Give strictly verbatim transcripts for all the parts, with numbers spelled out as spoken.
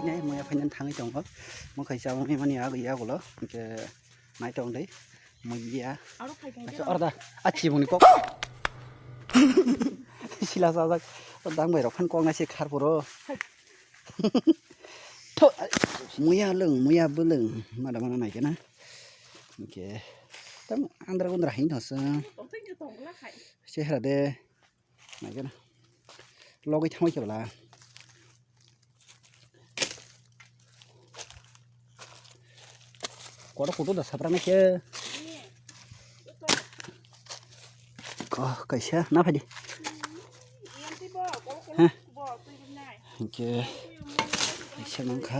Muya phainani thangwi tongo. Mwkhai chabwi mani agwi yagulo. Hwnkhe nai tong dei. Muya. Aro khai khai Asa de. Orda. A chibuni kok. Sila sajak. Dang bai rok phan kok nai se khar puro. Tho. Muya lwng, muya bwlwng. Mada mana nai kena. Hwnkhe. Tam andra gundra hin thasa. Tongthai ni tongla khai. Chehra de. Naikhe na. Logwi thangwi khe bwla. Kotor kotor da sapra naikhe. Ko kaisa na phaidi. Ha. Hwnkhe kaisa mankha.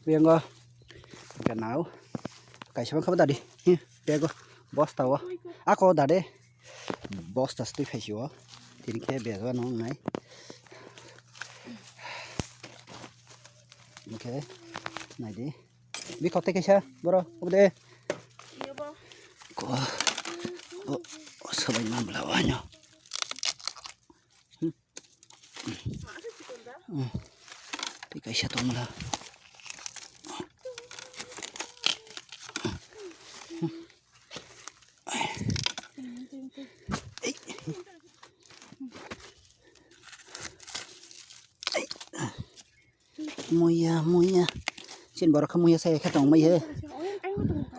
Biyango. Ganao. Kaisa mankha ba dadi. Hi, bego. Bosta o. Ako dade. Bosta stui phaisio. Tini khe bego no nai. Hwnkhe naidi. Bikhote kaisa boro obde. Ko. O, o sabai mamla wanyo. Hmm. Tei kaisa tongla. Muya, muya. Sin borok khe muya saya khe tong mai he.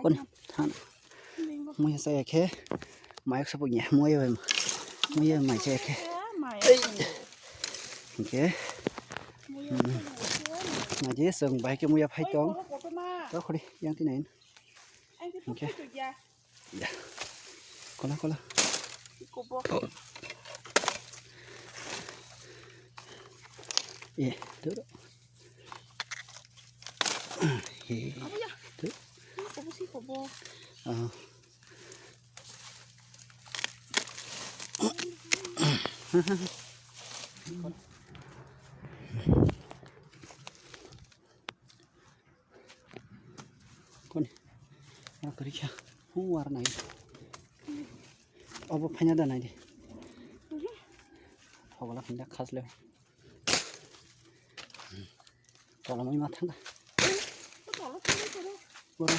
Kon than. Muya saya khe. Mayak sapu nya muya bai. Muya mai saya khe. Hingke. Naji song bai khe muya phai tong. To khori yang tinain. Hingke. Ya. Kola, kola. Kobo. Oh. Eh, tu. Eh, Abuya. Tu. Kobo si kobo. Ah. Koni. Aro kari kha. Hu war nai. Obo phaina da nai di. Hogla phaina khas le. Tolomoi ma thang. Boro.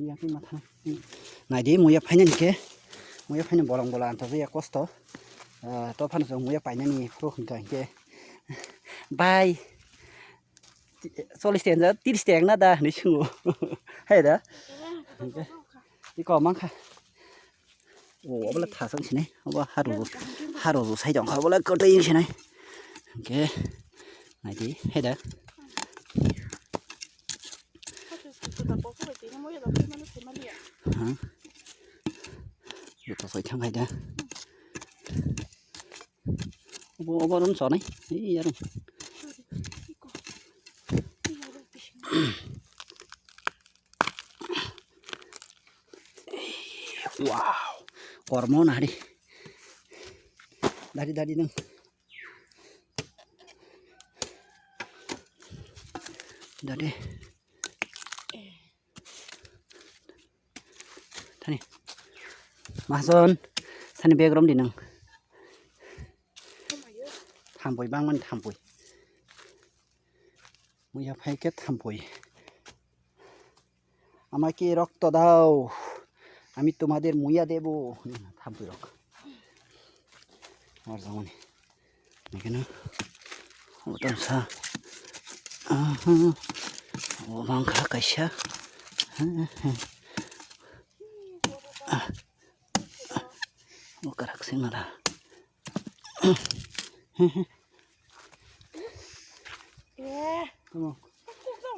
Ya ki ma thang. Nai di muya phaina ni ke. Muya phaina bolong bola anto ya kosto. Ah, to phano muya paina ni pro khun ka ke. Bye. Chollish teng jak, tiris teng na da hinwi swngo. Hai da? Iko mankha. O, obo le thasang sinai. Obo haru, haru sai tong kha. Obo le kwtwi sinai. Hwnkhe naidi, hai da? Ha? Joto soi thang hai da? Obo, obo rung sonai. Ei, yarung. Wow. Kormo nari. Dari, dari nang. Dari. Thani. Mahajon, thani bag rom di nang. Thampui bangmani thampui. Muya phai khe thampui. Amaki rokto dao. Ami tumader muya debo. Thampui rok. Ar jamani. Nike na. O tong sa. Aha. O bangkha kaisa. O karak sing ada. Eh. Tamo.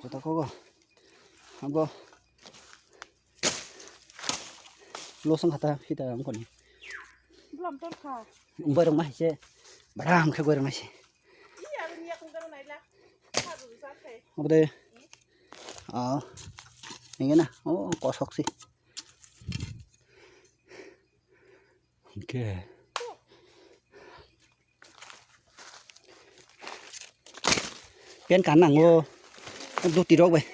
Kota kogo. Abo. Losong kata kita ang koni. Belum terka. Umbai rong mah se. Baram khe goi rong mah se. Iya, ini aku kan naila. Aduh, sakit. Apa deh? Ah. Ini na. Oh, kosok sih. Oke. Pen kan nango. Duti rok bai.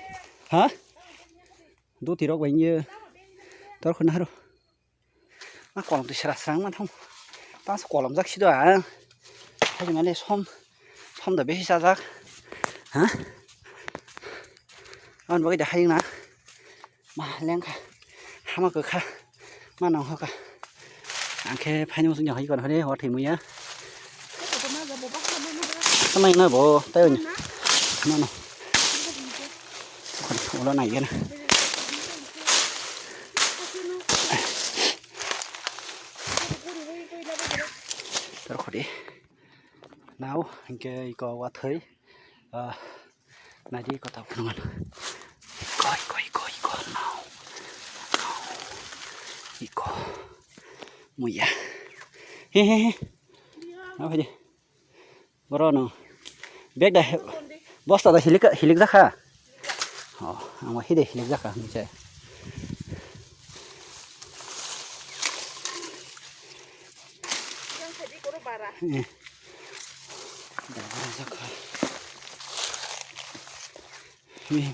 Ha? Duti rok bai ye. Tor khuna haro. Ma kolom twi sra srang ma thang. Tang sa kolom jak sido a. Hai male som. Kom da besi sajak. Ha? Aboni bagwi da hayung na. Ma lengkha. Hama kwkha. Ma nangkha. Angkhe phaini muchung jang hai kono hore hor thwi muya. Tamai na bo tai. Mano. Ulo nai gana. Tor khodi. Nao hingke iko wathwi, ah, naidi iko tabuk nang. Iko, iko, iko, iko, nao. Nao. Iko. Muya. He, he, he. Nao, he. Boro no. Bag da he-, bosta da hilik, hilik jakha. Oh, ang hide hilik jakha, hingse. Eh. Bara jakha. Eh.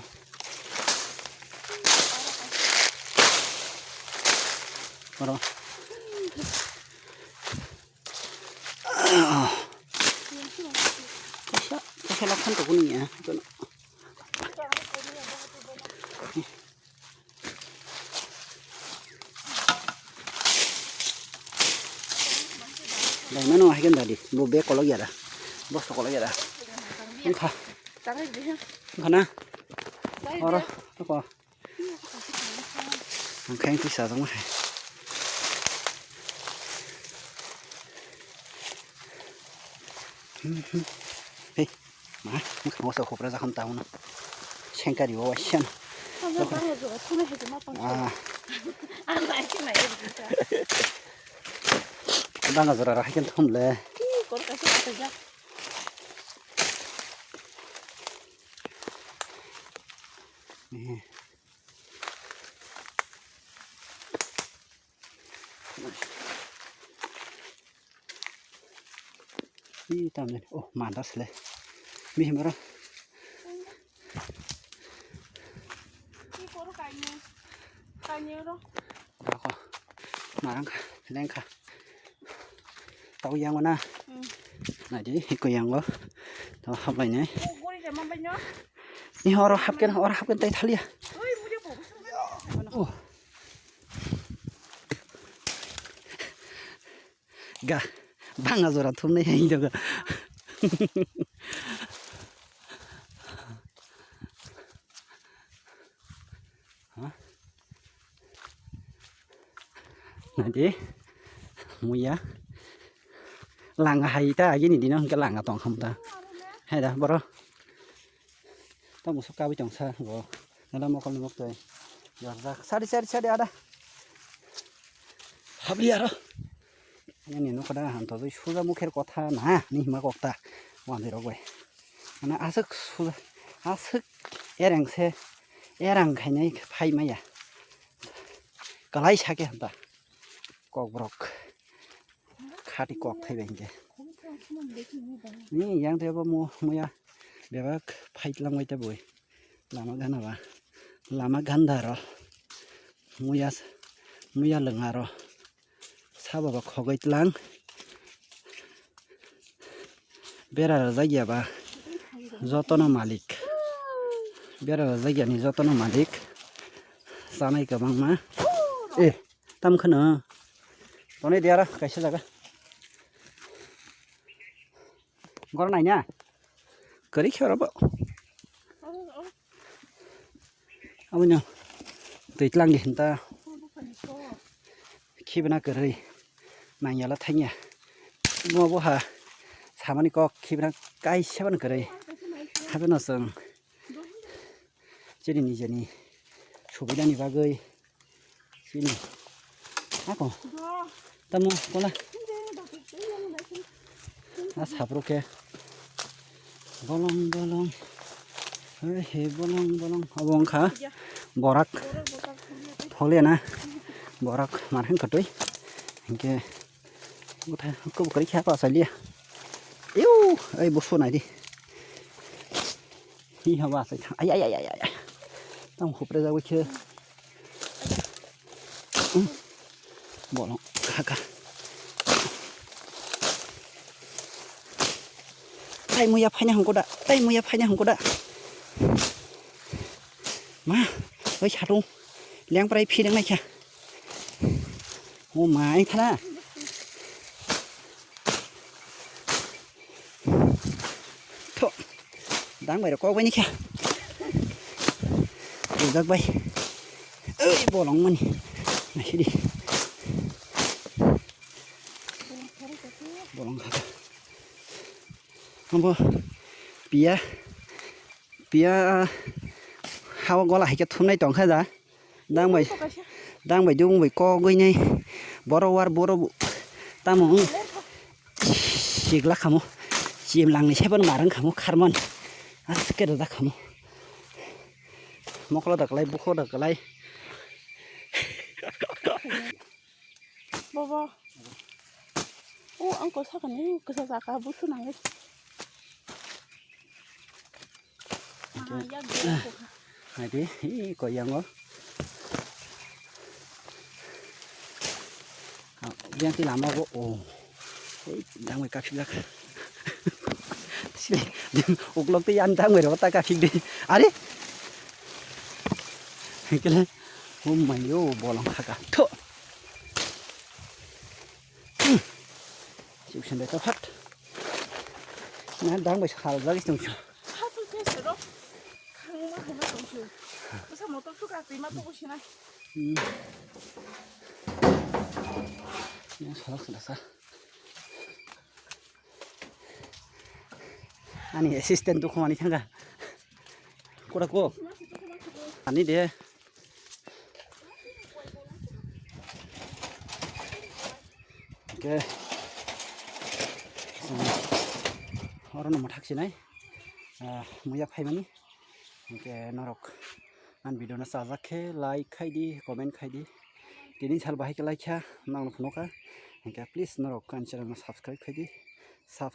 Oro. Kaisa, kaisa laphan tongkuni ya. Dai mano hai kan tadi, bo bag kolok ya da, bosta kolok ya da. Wngkha. Wngkha na? Oro, ako. Ang khaiyang twi sajak ma hai. Hmm, hmm. Hey, ma, wngkha mo sa khopra jakham tamo na. Sengkari o waisa na. Ang bang jora thumai hai ma pang. Ah. Ang bai ki mai. Bang jora ra hai kan thum le. Ki kor ka se ka ja. Eh. Ih, tamni. Oh, mantas le. Mihim oro. Ih, koro kainwi. Kainwi oro. Dako. Marang kha, leng kha. Tau yang mana? Hmm. Nadi, iko yang lo. Tau hap lai nai. Oh, gori de mambai no. Ni oro hapken, oro hapken tai thalia. Oi, muje bo. Oh. Ga, banga jora thumnai hai doga. Ha? Nadi, muya. Langa hai ta, agini dino hingke langa tong khamta. Hai da, boro. Tamo sok kabi tong sa, go. Nala mokol ni mok toi. Yorjak. Sadi, sadi, sadi, ada. Habli aro. Ani no kada han to joi suja mukher kotha na, ni hima kokta. Wandi rok bai. Ana aswk suja, aswk ereng se, erang khainai phai maya. Kalai sake hanta. Kokborok. Khati kok thai bai hingke. Ni yang te bo mu, muya bebak fight lang bai te boi. Lama gana ba. Lama ganda ro. Muya s-, muya lwnga ro. Sabo ba khogoi tlang. Bera rajak ya ba. Jotono malik. Bera rajak ya ni jotono malik. Chanai kwbangma. Eh. Tam kheno. Tonwi diara kaisa jaga. Gor naina. Kwrwi khe oro bo. Aboni twi tlang di hinta. Khibna kwrwi. Nangya la thangya. Mo bo ha samani kok khibna kaisa ban kwrwi. Habe no chwng. Chini nijeni subidani bagwi chini. Ako. Tamo kola. A sapro ke. Bolong bolong. He he bolong bolong. Abo wngkha borak. Thole na. Borak marhen katui. Hingke. Buthai hukub kwrwi khe pa salia. Iu, ai busu nai di. Hi haba sai thang. Ai, ai, ai, ai, ai. Tamo hupre jagwi khe. Hmm. Bolong kha kha. Tai muya phaina hwnko da, tai muya phaina hwnko da. Ma, oi satung. Lengprai phirang naikha. O ma, ang thana. Tho. Dang bai rok kok bai ni kha. Ujak bai. Oi, bolong mani. Naisidi. Bolong kha. Ambo piya. Piya hawa gola hai khe thumnai tong kha da. Dang bai, dang bai dubung bai kok gwi nai. Boro war boro bu-, tamo wng. Sigla khamo. Chim lang ni seban marang khamo kharman. Aske da khamo. Mokolo da kalai, bukho da kalai. Bobo. O, ang ko sakani, kisa jaka busu nangi. Ah, yak de, yak de. Hai de, hi, ko yang o. Ah, yang ti lama go, o. Oi, dang mai kapsi jak. Sile, uklok ti yan dang mai ro ta kapsi de. Are? Kele, oh my yo, bolong khaka. Tho. Chips and the hot. Na dang bai sal jagis tong chu. Hasu ke sero. Khangma khangma tong chu. Masa motor chu ka tima to ko sina. Hmm. Yang salak sala sa. Ani assistant tu khomani thanga. Kura ko. Ani de. Hingke, oro no mwthak sinai, ah, muya phaimani. Hingke norok ani video no chajak khe like khai di, comment khai di. Tini sal bahai khe like kha, nang no phunukha. Hingke please norok ani channel no subscribe khai di. Subs-